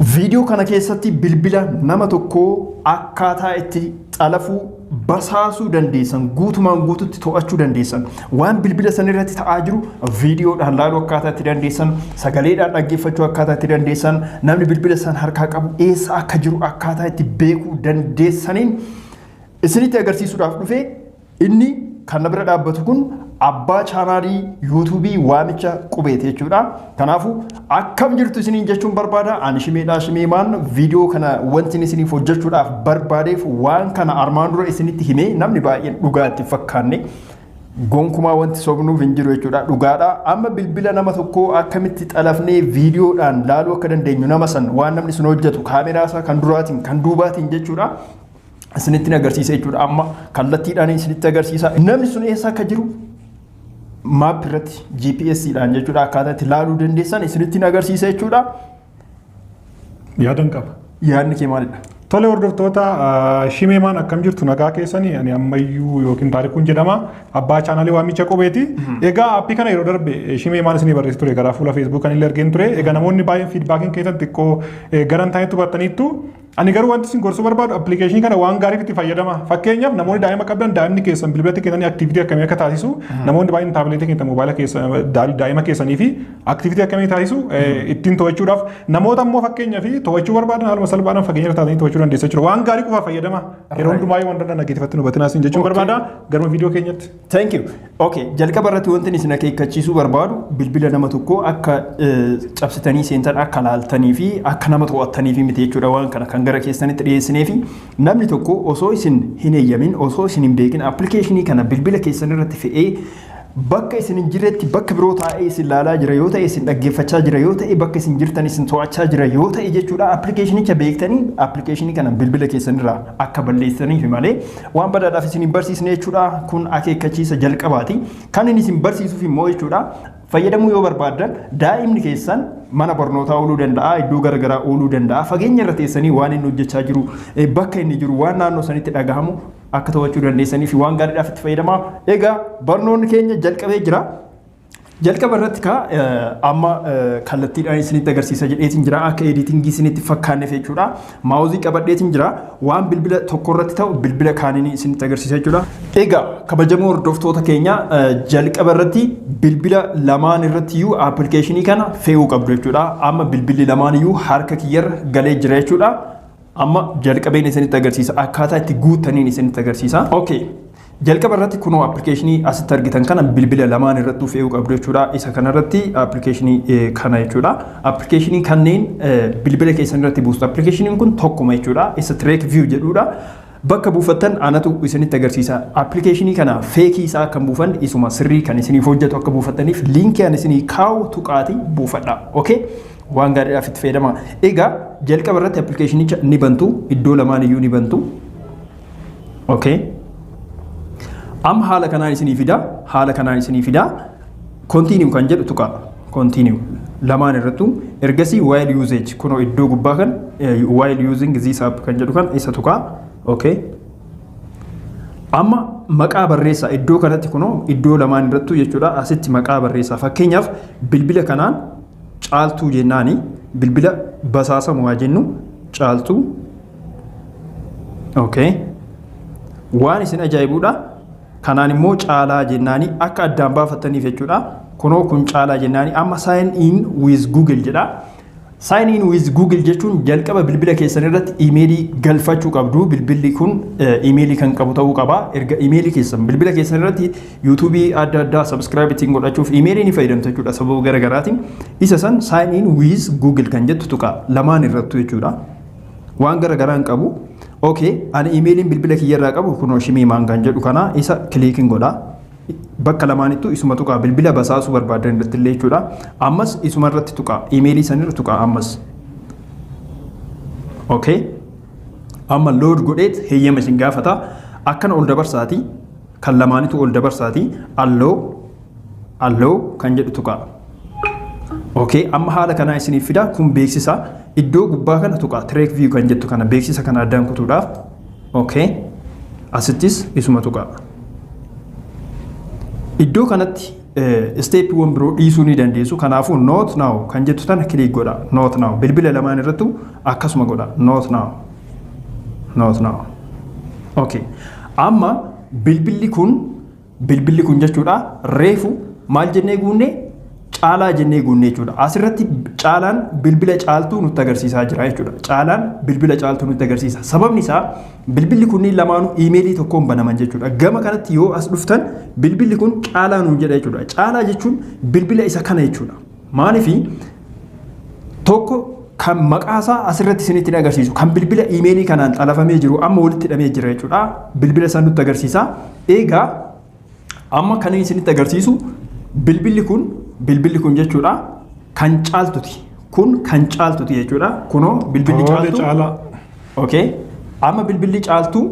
Viidiyoo kana keessatti bilbila nama tokkoo akkaataa itti xalafuu, basaasuu dandeessan, guutumaan guututti to'achuu dandeessan, waan bilbila san irratti ta'aa jiru viidiyoodhaan laaluu akkaataa itti dandeessan, sagaleedhaan dhaggeeffachuu akkaataa itti dandeessan, namni bilbila san harkaa qabu eessa akka jiru akkaataa itti beekuu dandeessaniin isinitti agarsiisuudhaaf dhufe. Inni kan na bira dhaabbatu kun abbaa chaanaalii yuutuubii Waamicha Qubeeti jechuudha. Kanaafuu akkam jirtu isiniin jechuun barbaada. Ani Shimeedhaa Shimeemaan. Viidiyoo kana wanti isiniif hojjechuudhaaf barbaadeef, waan kana armaan dura isinitti himee namni baay'een dhugaa itti fakkaanne. Gonkumaa wanti sobnuuf hin jiru jechuudha. Dhugaadha. Amma bilbila nama tokkoo akkamitti xalafnee viidiyoodhaan laaluu akka dandeenyu, nama san waan namni sun hojjetu kaameraa isaa kan duraatiin kan duubaatiin jechuudha, isinitti agarsiisa jechuudha. Amma kallattiidhaan isinitti agarsiisa. Namni sun eessa akka jiru map irratti GPS dhaan jechuudha akkaataa itti laaluu dandeessan isinitti agarsiisa jechuudha. Yaadan qaba. Yaadni kee maalidha? Tole, hordoftoota Shimeemaan, akkam jirtu? Nagaa keessanii? Ani ammayyuu yookiin Taarikuun jedhama. Abbaa chaanaalii Waamicha Qubeeti. Egaa aappii kana yeroo darbe Shimeemaan isinii barreessi ture, karaa fuula Feesbuuk kan illee argeen ture. Egaa namoonni baay'een feedbackiin keessan xiqqoo garan taa'etti hubattaniittu. Ani garuu wanti isin gorsuu barbaadu, appilikeeshinii kana waan gaariif itti fayyadama. Fakkeenyaaf, namoonni daa'ima qabdan daa'imni keessan bilbilatti kennanii activity akkamii akka taasisu, namoonni baay'een taabileetii keessan, moobaayila keessan, daa'ima keessanii fi activity akkamii taasisu ittiin to'achuudhaaf, namoota immoo fakkeenyaaf to'achuu barbaadan haaluma salphaadhaan fageenya irra taatanii to'achuu dandeessu jechuudha. Waan gaarii qofaaf fayyadama. Yeroo hundumaa waan danda'an dhaggeeffatti nu hubatinaa isin jechuun barbaada. Garuma viidiyoo keenyatti. Thank you. Okay, jalqaba irratti wanti isin akeekkachiisuu barbaadu, bilbila nama tokkoo akka cabsitanii seentan, akka laaltanii fi akka nama to'attanii fi miti jechuudha. Waan kana kan gara keessanitti dhiyeessinee fi namni tokko osoo isin hin eeyyamin, osoo isin hin beekin, appilikeeshinii kana bilbila keessan irratti fe'ee bakka isin hin jirretti, bakka biroo taa'ee isin laalaa jira yoo ta'e, isin dhaggeeffachaa jira yoo ta'e, bakka isin jirtan isin to'achaa jira yoo ta'e jechuudha, appilikeeshinicha beektanii appilikeeshinii kana bilbila keessanirraa akka balleessaniif malee waan badaadhaaf isin hin barsiisne jechuudha. Kun akeekkachiisa jalqabaati. Kan inni isin barsiisuuf immoo jechuudha, fayyadamuu yoo barbaaddan, daa'imni keessan mana barnootaa ooluu danda'a, iddoo garaagaraa ooluu danda'a, fageenya irra teessanii waan inni hojjechaa jiru, bakka inni jiru, waan naannoo sanitti dhagahamu akka to'achuu dandeessanii fi waan gaariidhaaf itti fayyadamaa. Egaa barnoonni keenya jalqabee jira. Jalqaba irratti ka amma kallattiidhaan isinitti agarsiisa jedheetiin jira, akka editingii isinitti fakkaanneef jechuudha. Maawuzii qabadheetiin jira, waan bilbila tokko irratti ta'u bilbila kaaniin isinitti agarsiisa jechuudha. Egaa kabajamoo hordoftoota keenya, jalqaba irratti bilbila lamaan irratti iyyuu appilikeeshinii kana fe'uu qabdu jechuudha. Amma bilbilli lamaan iyyuu harka kiyyarra galee jira jechuudha. Amma jalqabeen isinitti agarsiisa, akkaataa itti guuttaniin isinitti agarsiisa. Okay. Jalqaba irratti kunoo appilikeeshinii asitti argitan kana bilbila lamaan irrattuu fe'uu qabdu jechuudha. Isa kanarratti appilikeeshinii kana jechuudha. Appilikeeshinii kanneen bilbila keessan irratti buustu. Appilikeeshiniin kun tokkuma jechuudha. Isa Track View jedhudha. Bakka buufattan anatu isinitti agarsiisa. Appilikeeshinii kana feekii isaa kan buufan, isuma sirrii kan isiniif hojjetu akka buufattaniif liinkii ani isinii kaa'u tuqaatii buufadha. Okay? Waan gaariidhaaf itti fayyadama. Egaa jalqaba irratti appilikeeshinicha ni bantu. Iddoo lamaan iyyuu ni bantu. Okay. Amma haala kanaan isinii fida. Haala kanaan isinii fida. Continue kan jedhu tuqa. Continue. Lamaan irrattu. Ergasii while usage, kunoo iddoo gubbaa kan while using this app kan jedhu kan isa tuqa. Okay. Amma maqaa barreessaa iddoo kanatti, kunoo iddoo lamaan irrattu jechuudha. Asitti maqaa barreessaa. Fakkeenyaaf, bilbila kanaan Caaltuu jennaani, bilbila basaasamu haa jennu, Caaltuu. Okay. Waan isin ajaa'ibuudha. Kanaan immoo Caalaa jennaani, akka addaan baafattaniif jechuudha. Kunoo kun Caalaa jennaani, amma sign in with Google jedha. Sign in with Google jechuun jalqaba bilbila keessan irratti iimeelii galfachuu qabdu. Bilbilli kun iimeelii kan qabu ta'uu qaba. Erga iimeelii keessan bilbila keessan irratti yuutuubii adda addaa subscribe ittiin godhachuuf iimeelii ni fayyadamtu jechuudha sababa garaagaraatiin. Isa san sign in with Google kan jettu tuqa lamaan irrattu jechuudha. Waan garaagaraa hin qabu. Okay, ani iimeeliin bilbila kiyyarraa qabu kunoo Shimiimaan kan jedhu kana, isa clickiin godha. Bakka lamaanittuu isuma tuqaa, bilbila basaasuu barbaadan irratti illee jechuudha. Ammas isuma irratti tuqaa, iimeelii sanirra tuqaa ammas. Okay. Amma load godheet heeyyama isin gaafata. Akkana ol dabarsaati. Kan lamaanitu ol dabarsaati. Allow, allow kan jedhu tuqaa. Okay, amma haala kanaa isiniif fida. Kun beeksisa. Iddoo gubbaa kana tuqaa. Track View kan jettu kana beeksisa kana addaan kutuudhaaf. Okay. Asittis isuma tuqaa. Iddoo kanatti Steppiiwwan biroo dhiisuu ni dandeessu. Kanaafuu "not now" kan jettu tana click godha. "Not now" bilbila lamaan irrattu akkasuma godha. "Not now." "Not now." Okay. Amma bilbilli kun jechuudha, reefu maal jennee guunne? Caalaa jennee guunne jechuudha. Asirratti Caalaan bilbila Caaltuu nutti agarsiisaa jira jechuudha. Caalaan bilbila Caaltuu nutti agarsiisa. Sababni isaa bilbilli kunniin lamaanuu iimeelii tokkoon banaman jechuudha. Gama kanatti yoo as dhuftan bilbilli kun Caalaa nuun jedha jechuudha. Caalaa jechuun bilbila isa kana jechuudha. Maaliifi tokko kan maqaasaa asirratti isinitti agarsiisu, kan bilbila iimeelii kanaan xalafamee jiru amma walitti hidhamee jira jechuudha. Bilbila san nutti agarsiisa. Egaa amma kan isinitti agarsiisu bilbilli kun jechuudha kan Caaltuti. Kun kan Caaltuti jechuudha. Kunoo bilbilli Caaltuu. Caalaa. Okay. Amma bilbilli Caaltuu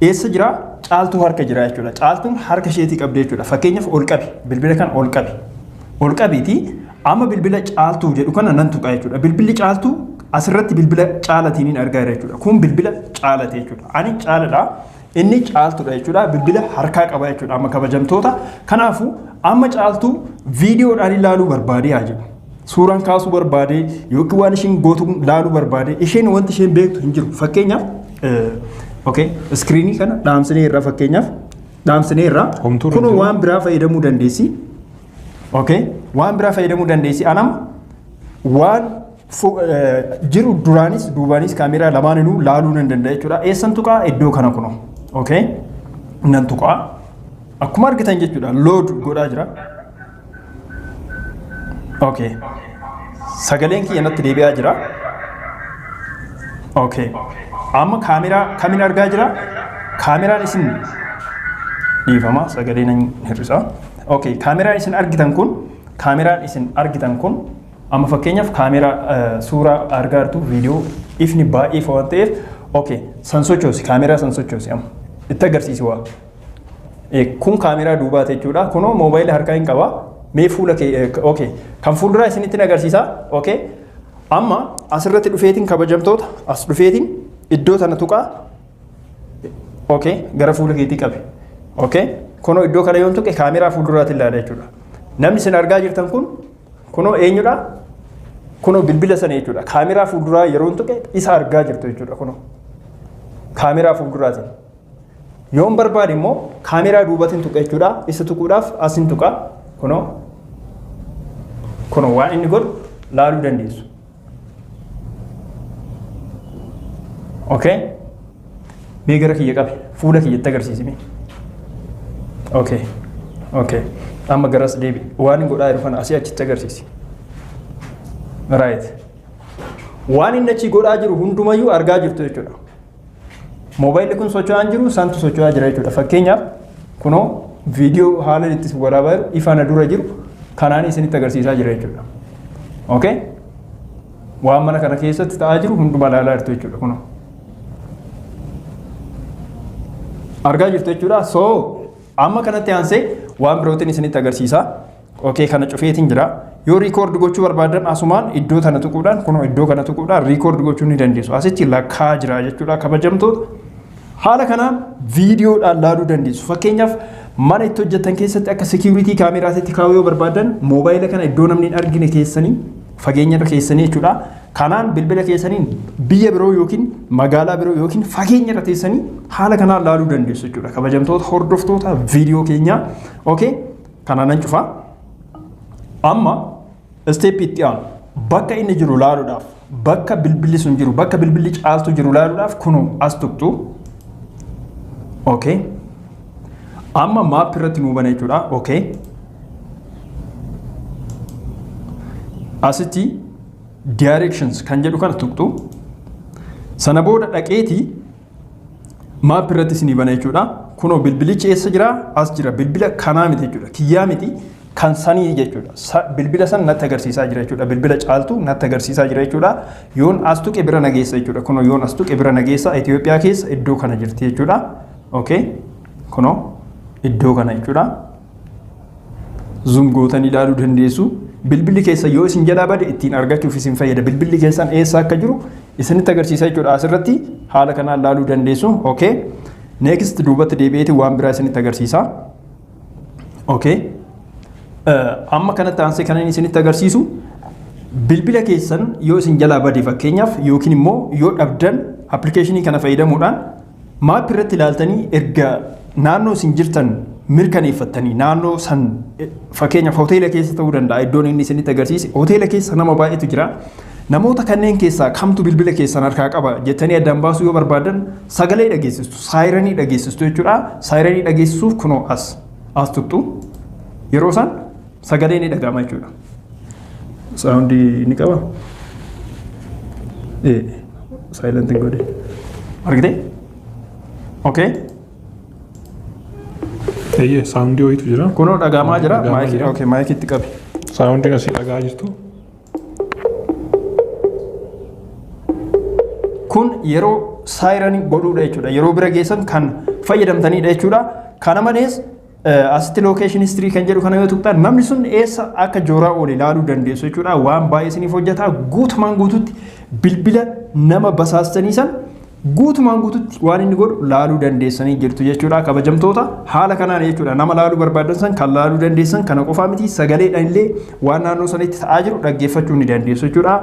eessa jira? Caaltuu harka jira jechuudha. Caaltuun harka isheetii qabdi jechuudha. Fakkeenyaaf ol qabi. Bilbila kan ol qabi. Ol qabiiti, amma bilbila Caaltuu jedhu kana nan tuqa jechuudha. Bilbilli Caaltuu asirratti bilbila Caalatiin argaa jira jechuudha. Kun bilbila Caalati jechuudha. Ani Caaladha. Inni Caaltuudha jechuudha. Bilbila harkaa qaba jechuudha amma, kabajamtoota. Kanaafuu amma Caaltuu viidiyoodhaan ilaaluu barbaadee haa jiru. Suuraan kaasuu barbaadee yookiin waan isheen gootu ilaaluu barbaadee, isheen wanti isheen beektu hin jiru. Fakkeenyaaf, okay, screenii kana dhaamsinee irraa, fakkeenyaaf dhaamsinee irraa, kunoo waan biraa fayyadamuu dandeessi. Okay, waan biraa fayyadamuu dandeessi. Anam waan jiru duraanis duubaanis kaameraa lamaaninuu laaluu nan danda'a jechuudha. Eessan tuqaa? Iddoo kana kunoo. Okay, nan tuqaa. Akkuma argitan jechuudha, load godhaa jira. Okay. Sagaleen kiyya natti deebi'aa jira. Okay. Amma kaameraa kamiin argaa jira? Kaameraan isin, dhiifama, sagalee nan hir'isa. Okay, kaameraan isin argitan kun amma fakkeenyaaf kaameraa suuraa argaa jirtu, viidiyoo ifni baay'ee ifa waan ta'eef, okay, san sochoosi, kaameraa san sochoosi, amma itti agarsiisi waa. Kun kaameraa duubaati jechuudha. Kunoo moobaayilii harkaa hin qaba. Mee fuula kee, okay. Kan fuulduraa isinitti agarsiisa. Okay. Amma asirratti dhufeetiin, kabajamtoota, as dhufeetiin iddoo tana tuqaa. Okay. Gara fuula keetii qabe. Okay. Kunoo iddoo kana yoon tuqe kaameraa fuulduraatti ilaala jechuudha. Namni isin argaa jirtan kun kunoo eenyudha? Kunoo bilbila sana jechuudha. Kaameraa fuulduraa yeroo tuqe isa argaa jirtu jechuudha kunoo. Kaameraa fuulduraatiin. Yoon barbaade immoo kaameraa duubatiin tuqa jechuudha. Isa tuquudhaaf asin tuqa. Kunoo. Kunoo waan inni godhu laaluu dandeessu. Okay. Mee gara kiyya qabe. Fuula kiyyatti agarsiisi mee. Okay. Okay. Amma garas deebi. Waan inni godhaa jiru kana asii achitti agarsiisi. Right. Waan inni achi godhaa jiru hundumayyuu argaa jirtu jechuudha. Moobaayilli kun socho'aa hin jiru, santu socho'aa jira jechuudha. Fakkeenyaaf kunoo viidiyoo haala itti waraabaa jiru, ifa na dura jiru kanaan isinitti agarsiisaa jira jechuudha. Okay? Waan mana kana keessatti ta'aa jiru hundumaa ilaalaa jirtu jechuudha kunoo. Argaa jirtu jechuudha. So amma kanatti aansee waan birootiin isinitti agarsiisa. Okay, kana cufeetiin jira. Yoo record gochuu barbaadan asumaan iddoo tana tuquudhaan, kunoo iddoo kana tuquudhaan record gochuu ni dandeessu. Asitti lakkaa jira jechuudha, kabajamtoota. Haala kanaan viidiyoodhaan laaluu dandeessu. Fakkeenyaaf mana itti hojjetan keessatti akka security kaameraatti kaa'uu yoo barbaadan, moobaayila kana iddoo namni hin argine keessanii, fageenya irra keessanii jechuudha. Kanaan bilbila keessaniin biyya biroo yookiin magaalaa biroo yookiin fageenya irra teessanii haala kanaan laaluu dandeessu jechuudha. Kabajamtoota hordoftoota viidiyoo keenyaa. Okay, kanaan nan cufaa. Amma step itti aanu bakka inni jiru laaluudhaaf, bakka bilbilli sun jiru, bakka bilbilli Caaltu jiru laaluudhaaf kunoo as tuqxu. Okay. Amma map irratti nuu bana jechuudha. Okay. Asitti "directions" kan jedhu kana tuqxu. Sana booda dhaqeetii map irratti isinii bana jechuudha. Kunoo bilbilichi eessa jira? As jira. Bilbila kanaa miti jechuudha. Kiyyaa miti, kan sanii jechuudha. Bilbila san natti agarsiisaa jira jechuudha. Bilbila Caaltu natti agarsiisaa jira jechuudha. Yoon as tuqe bira nageessa jechuudha. Kunoo yoon as tuqe bira nageessa, Itoophiyaa keessa iddoo kana jirti jechuudha. Okay. Kunoo iddoo kana jechuudha. Zoom gootanii ilaaluu dandeessu. Bilbilli keessa yoo isin jalaa bade ittiin argachuuf isin fayyada. Bilbilli keessan eessa akka jiru isinitti agarsiisa jechuudha. Asirratti haala kanaan ilaaluu dandeessu. Okay. Next, duubatti deebi'eeti waan biraa isinitti agarsiisa. Okay. Amma kanatti aansee kan inni isinitti agarsiisu, bilbila keessan yoo isin jalaa bade fakkeenyaaf, yookiin immoo yoo dhabdan, appilikeeshinii kana fayyadamuudhaan map irratti ilaaltanii, erga naannoo isin jirtan mirkaneeffattanii, naannoo san fakkeenyaaf hoteela keessa ta'uu danda'a. Iddoon inni isinitti agarsiise hoteela keessa nama baay'eetu jira. Namoota kanneen keessaa kamtu bilbila keessan harkaa qaba jettanii addaan baasuu yoo barbaadan, sagalee dhageessistu, siren dhageessistu jechuudha. Siren dhageessisuuf kunoo as tuqxu. Yeroo isaan sagalee ni dhaga'ama jechuudha. Sound ni qaba? Ee, silent hin godhe. Argitee? Okay. Eeyyee, sound wayiitu jira. Kunoo dhaga'amaa jira. Dhaga'amaa Mic jira. Okay, mic itti qabi. Soundiin asii dhaga'aa jirtu. Kun yeroo siren godhuudha jechuudha. Yeroo bira geessan kan fayyadamtanidha jechuudha. Kana malees asitti location history kan jedhu kana yoo tuqxan, namni sun eessa akka jooraa oole ilaaluu dandeessu jechuudha. Waan baay'ee isiniif hojjeta. Guutumaan guututti bilbila nama basaastanii san guutumaan guututti waan inni godhu laaluu dandeessanii jirtu jechuudha. Kabajamtoota, haala kanaan jechuudha nama laaluu barbaadan san kan laaluu dandeessan. Kana qofaa miti, sagaleedhaan illee waan naannoo sanitti ta'aa jiru dhaggeeffachuu ni dandeessu jechuudha.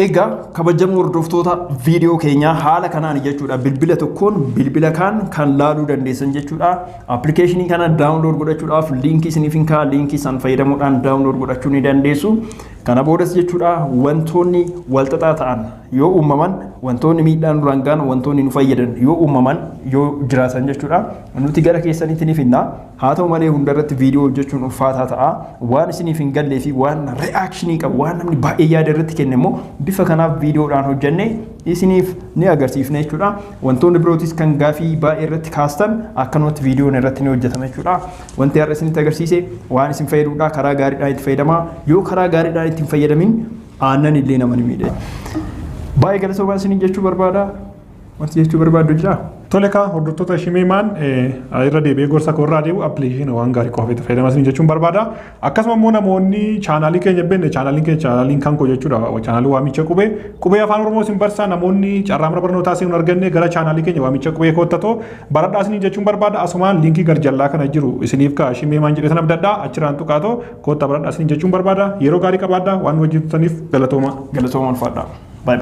Egaa kabajamoo hordoftoota viidiyoo keenyaa, haala kanaan jechuudha bilbila tokkoon bilbila kaan kan laaluu dandeessan jechuudha. Appilikeeshinii kana download godhachuudhaaf liinkii isiniif hin kaa'a. Liinkii san fayyadamuudhaan download godhachuu ni dandeessu. Kana boodas jechuudha wantoonni walxaxaa ta'an yoo uumaman, wantoonni miidhaan duraan ga'an, wantoonni nu fayyadan yoo uumaman, yoo jiraatan jechuudha, nuti gara keessanitti ni finna. Haa ta'u malee hundarratti viidiyoo hojjechuun ulfaataa ta'a. Waan isiniif hin gallee fi waan reaction qabu, waan namni baay'ee yaada irratti kenne immoo bifa kanaaf viidiyoodhaan hojjenne isiniif ni agarsiifna jechuudha. Wantoonni birootis kan gaafii baay'ee irratti kaastan akkanumatti viidiyoon irratti ni hojjetama jechuudha. Wanti har'a isinitti agarsiise waan isin fayyaduudha. Karaa gaariidhaan itti fayyadamaa. Yoo karaa gaariidhaan itti hin fayyadamin, aannan illee nama ni miidha. Baay'ee galatoomaa isiniin jechuu barbaada. Wanti jechuu barbaaddu jiraa? Tole kaa, hordoftoota Shimeemaan, irra deebi'ee gorsa koo irraa deebi'u, appilikeeshinii waan gaarii qofa itti fayyadamaa isin jechuun barbaada. Akkasuma immoo namoonni chaanaalii keenya beekne, chaanaaliin keenya, chaanaaliin kan koo jechuudha. Chaanaalii Waamicha Qubee, qubee Afaan Oromoo isin barsiisa. Namoonni carraa mana barnootaa isin arganne, gara chaanaalii keenya Waamicha Qubee kottatoo baradhaa isin jechuun barbaada. Asumaan liinkii garjallaa kana jiru isiniif kaa, Shimeemaan jedhee sana abdadhaa, achirraan tuqaatoo kottaa baradhaa isin jechuun barbaada. Yeroo gaarii qabaadhaa. Waan wajjin turtaniif galatooma. Galatooma, ulfaadhaa. Baay'ee.